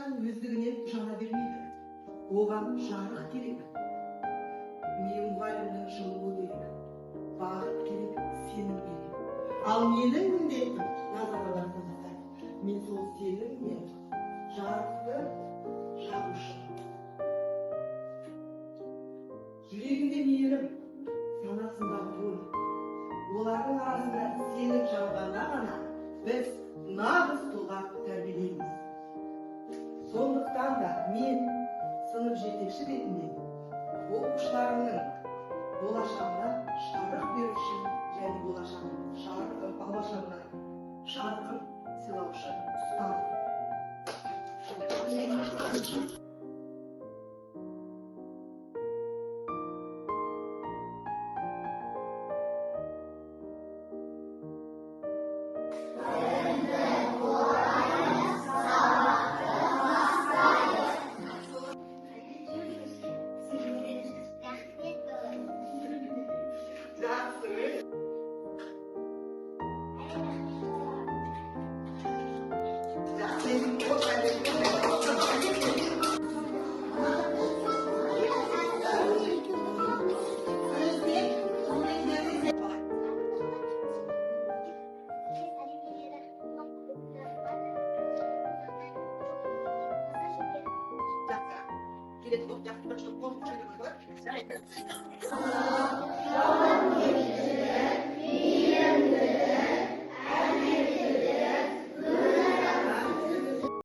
Ешқашан өздігінен жана бермейді, оған жарық керек, мен мұғалімнің жылуы керек, бағыт керек, сенім керек. Ал менің міндетім, назар аударсаңыздар, мен сол сенім мен жарықты жағушы. Жүрегінде мейірім, санасында ой, олардың арасында сенім жанғанда ғана біз нағыз тұлға тәрбиелейміз. Сондықтан да мен сынып жетекші ретінде оқушыларымның болашағына жарық беруші және болашағына жарқын сыйлаушы ұстаз. Рахмет, балам. Жақсы. Жақсы. Жақсы. Келеді, жақсы, бірінші қол. Жауапкершілік, мейірімді.